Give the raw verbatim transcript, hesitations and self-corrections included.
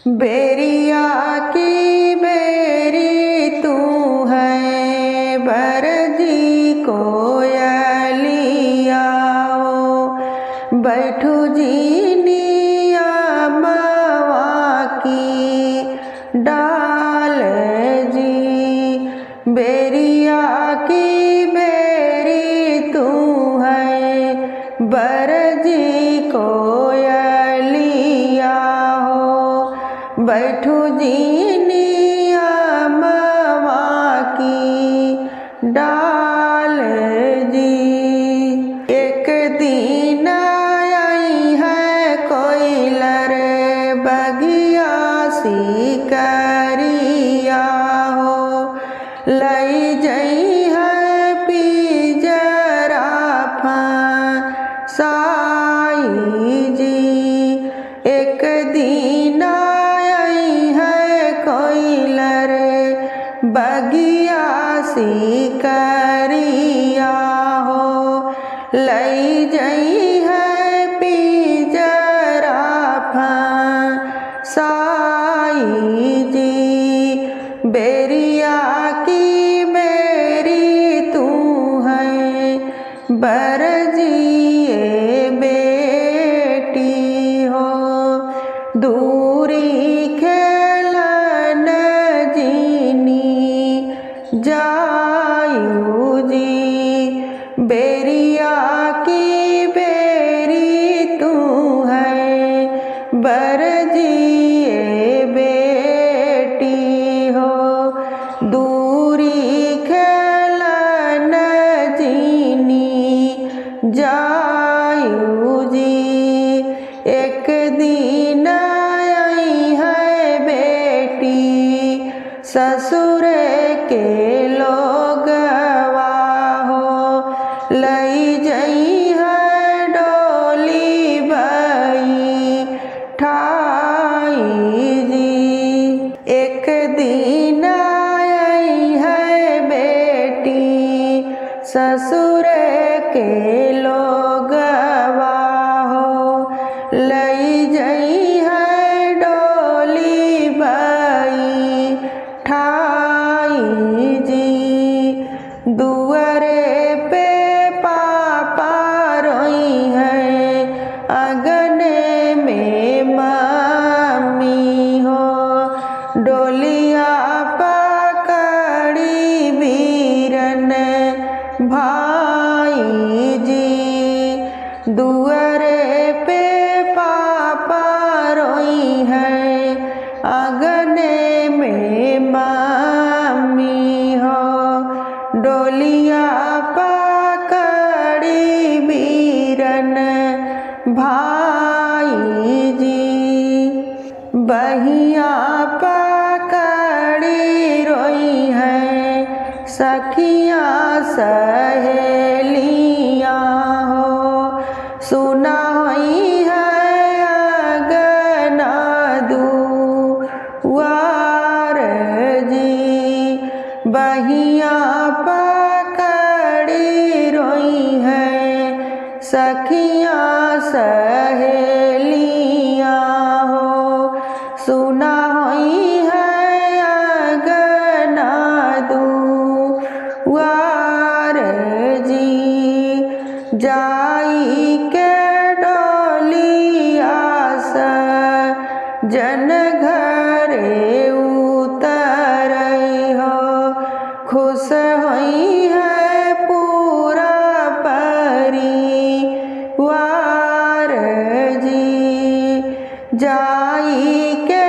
बेरिया की बेरी तू है, बरजी कोयलिया हो, बैठू जीनिया मवा की डाल जी। बेरिया की बेरी तू है, बरजी कोयलिया हो, बैठू जीनिया मवा की डाल जी। एक दिन आई है कोइलर बगिया सिकरिया हो, लई जई है पिजरा फसाई जी। एक दिन आई है कोइलर बगिया सिकरिया हो, लई जई है पिजरा फसाई जी। बेरिया की बेरी तू है, बरजिए बेटी हो, दूरी खेलन जीनी जायू जी। बेरिया की बेरी तू है, बरजिए बेटी हो, दूरी खेलन जीनी जायू जी। एक दिन आई है बेटी ससुर के लोगवा हो, लई जई है डोली बैठाई जी। एक दिन आई है बेटी ससुर के लोगवा हो, लई जई है डोली बैठाई जी। दुआरे पे पापा रोई है, आंगन में मम्मी हो, डोलिया पकड़ी बीरन भाई जी। दुआरे पे पापा रोई है, आंगन में मम्मी हो, डोलिया पकड़ी बीरन भाई जी। बहिया पकड़ी रोई है सखिया सहेलिया हो, सुना होई है अगना दुआर जी। बहिया पकड़ी रोई है सखिया सहेलिया हो, सुना होई है अगना दुआर जी। जाई के डोलिया सजन घरे उतरई हो, खुश होई है पूरा परिवार जी। जाई के